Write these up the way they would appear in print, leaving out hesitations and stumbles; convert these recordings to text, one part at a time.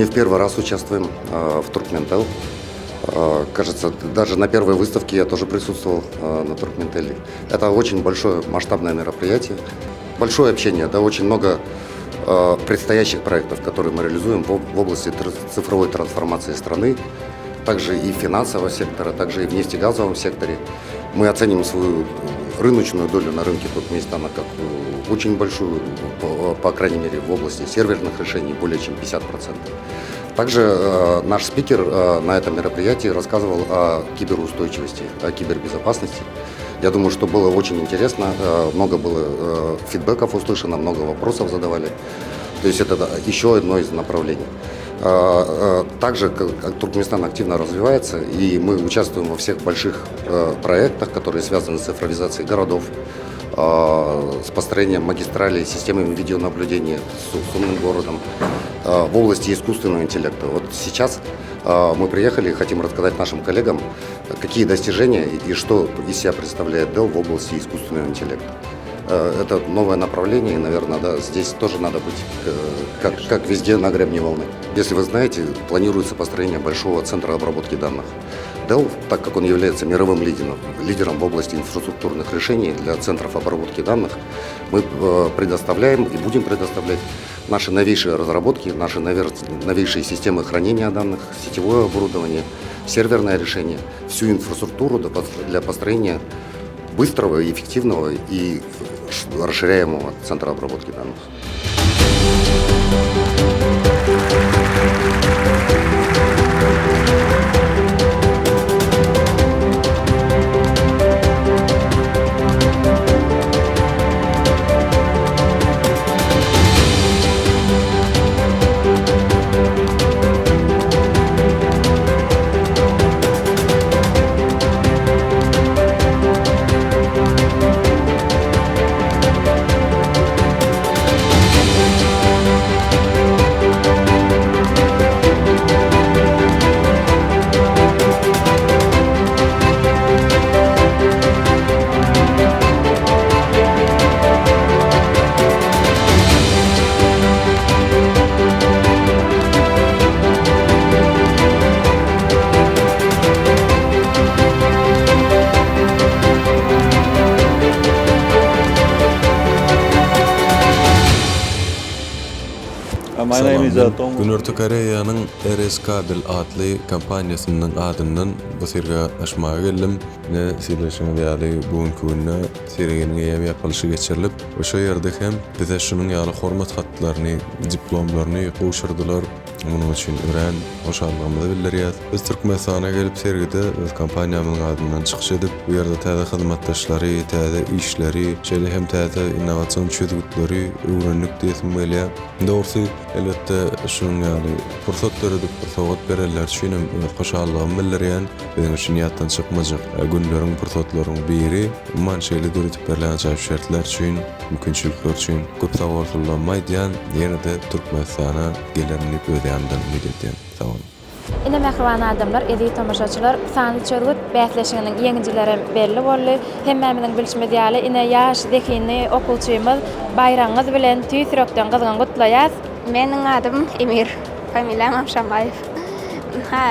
не в первый раз участвуем в Туркментел. Кажется, даже на первой выставке я тоже присутствовал на Туркментеле. Это очень большое масштабное мероприятие. Большое общение, да, очень много предстоящих проектов, которые мы реализуем в области цифровой трансформации страны, также и финансового сектора, также и в нефтегазовом секторе. Мы оценим свою рыночную долю на рынке Туркменистана как очень большую, по крайней мере, в области серверных решений более чем 50%. Также э, наш спикер э, на этом мероприятии рассказывал о киберустойчивости, о кибербезопасности. Я думаю, что было очень интересно, э, много было фидбэков услышано, много вопросов задавали. То есть это еще одно из направлений. Также Туркменистан активно развивается, и мы участвуем во всех больших проектах, которые связаны с цифровизацией городов, с построением магистралей, системами видеонаблюдения, с умным городом, в области искусственного интеллекта. Вот сейчас мы приехали и хотим рассказать нашим коллегам, какие достижения и что из себя представляет Dell в области искусственного интеллекта. Это новое направление, и, наверное, да, здесь тоже надо быть, как, как везде, на гребне волны. Если вы знаете, планируется построение большого центра обработки данных. Dell, так как он является мировым лидером, лидером в области инфраструктурных решений для центров обработки данных, мы предоставляем и будем предоставлять наши новейшие разработки, наши новейшие системы хранения данных, сетевое оборудование, серверное решение, всю инфраструктуру для построения быстрого, эффективного и расширяемого центра обработки данных. Salam, men Günorta Koreýanyň RS Kabel atly kompaniýasynyň adyndan bu sergä gatnaşmaga geldim. Ine, sylaşyňyz ýaly, bu günki günde serginiň eýýäm ýapylyşy geçirilip we şo ýerde hem bize şunuň ýaly hormat hatlaryny, diplomlaryny gowşurdylar. Munuň üçin örän hoşallygymyzy bildirýäs. Biz Türkmenistana gelip sergide öz kompaniýamyzyň adyndan çykyş edip, bu ýerde täze hyzmatdaşlary, täze işleri, şeýle hem täze innowasion çözgütleri öwrendik diýesim gelýär. Dogrusy, elbetde, şunuň ýaly pursat döredip, bir sowgat berenleri üçin hem öz hoşallygymy bildirýän. Biziň üçin ýatdan çykmajak günleriň, pursatlaryň biri. Umuman, şeýle döredip berlen ajaýyp şertler üçin, mümkinçilikler üçin köp sagbolsunlarymy aýdýan. Ýene-de Türkmenistana gelerin diýip öz ýanymdan umyt edýän. Sag boluň. Ine mähriban adamlar, eziz tomaşaçylar, Sanly çözgüt bäsleşiginiň ýeňijilerem belli boldy. Hemmämiziň bilşimiz ýaly, ine ýaş, zehinli okuwçymyz baýragyňyz bilen tüýs ýürekden gyzgyn gutlaýas. Meniň adym Emir, familiýamam Şamaýew. Ynha,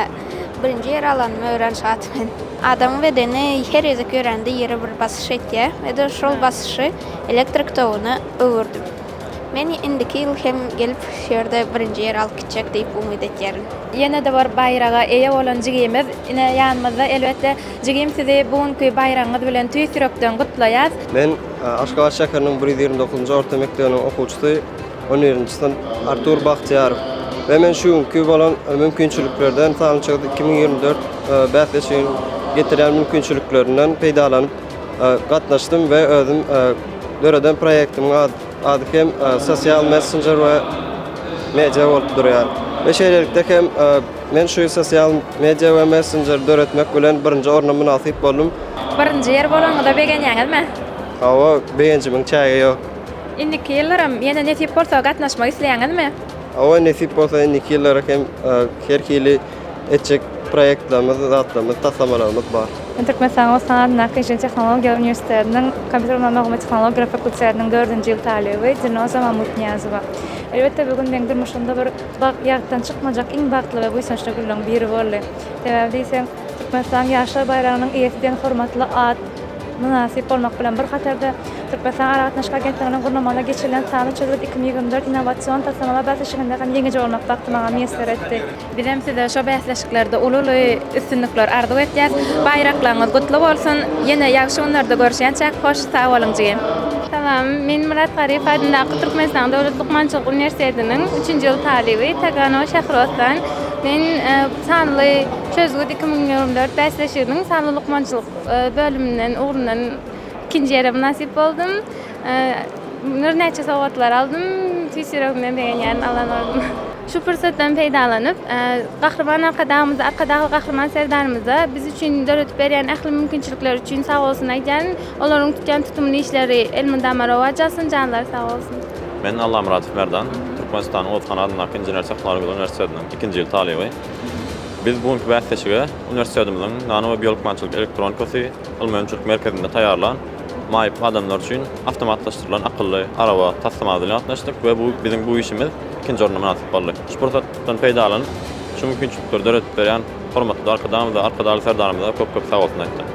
birinji ýer alanyma örän şat men. Adamyň bedeni her gezek ýörände ýere bir basyş etýär we-de şol basyşy elektrik toguna öwürdim. Men indiki ýyl hem gelip şu ýerde birinji ýeri alyp gitjek diýip umyt etýärin. Ýene-de bir baýraga eýe bolan jigimiz ine ýanymyzda elbetde jigim sizi bu günki baýragyňyz bilen tüýs ýürekden gutlaýas. Men Aşgabat şäheriniň 129-njy orta mekdebiniň okuwçysy, on birinji synp Artur Bagtyýarow we men şu günki bolan mümkinçiliklerden Sanly çözgüt 2024 bäsleşiginiň getirýän mümkinçiliklerinden peýdalanyp gatnaşdym we özüm döreden proýektimiň ady hem sosial messenjer we media bolup durýar. We şeýlelikde hem men şu sosial media we messenjer döretmek bilen birinji orna mynasyp boldum. Birinji ýer bolanyňyza begenýäňizmi? Hawa, begenjimiň çägi ýok. Indiki ýyllaram ýene nesip bolsa gatnaşmak isleýäňizmi? Hawa, nesip bolsa indiki ýyllara hem her hili etjek proýektlerimiz, zatlarymyz, taslamalarymyz bar. Men Türkmenistanyň Osman adyndaky Inžener-tehnologiýalar uniwersitetiniň Kompýuter we maglumat tehnologiýalary fakultetiniň dördünji ýyl talyby Dilnoza Mamutnyýazowa. Elbetde, bu gün meň durmuşymda bir bagt ýatdan çykmajak iň bagtly we buýsançly günleriň biri boldy. Sebäbi diýseň, Türkmenistanyň Ýaşlar baýragynyň eýesi diýen hormatly at mynasyp bolmak bilen bir hatarda, Türkmenistan Aragatnaşyk agentliginiň gurnamagynda geçirilen Sanly çözgüt 2024 innowasion taslamalar bäsleşiginde hem ýeňiji bolmak bagty maňa miýesser etdi. Bizem size şo bäsleşiklerde uly-uly üstünlikler arzuw etýäs. Baýraklaryňyz gutly bolsun. Ýene ýagşy günlerde görüşýänçäk hoş sag boluň jigim. Salam, men Myrat Garyýew adyndaky Türkmenistanyň Döwlet lukmançylyk uniwersitetiniň üçünji ýyl talyby Taganowa Şährostan. Men Sanly çözgüt 2024 bäsleşiginiň sanly lukmançylyk bölüminden ugrundan ikinji ýere mynasyp boldum. Birnäçe sowgatlar aldym. Tüýs ýüregimden begenýärin alan ornuma. Şu pursatdan peýdalanyp, Gahryman Arkadagymyza, Arkadagly Gahryman Serdarymyza biz üçin döredip berýän ähli mümkinçilikleri üçin sag bolsun aýdýaryn. Olaryň tutýan tutumly işleri elmydama rowaç alsyn, janlary sag bolsun. Men Allamyradow Merdan, Türkmenistanyň Oguzhan adyndaky Inžener-tehnologiýalar uniwersitetiniň ikinji ýyl talyby. Biz bu günki bäsleşige uniwersitetimiziň Nano we biolukmançylyk elektronikasy ylmy-önümçilik merkezinde taýýarlan maýyp adamlar üçin awtomatlaşdyrylan akylly araba taslamamyz bilen gatnaşdyk we bu biziň bu işimiz ikinji orna mynasyp boldy. Şu pursatdan peýdalanyp, şu mümkinçilikleri döredip berýän hormatly Arkadagymyza, Arkadagly Serdarymyza köp-köp sagbolsun aýtdym.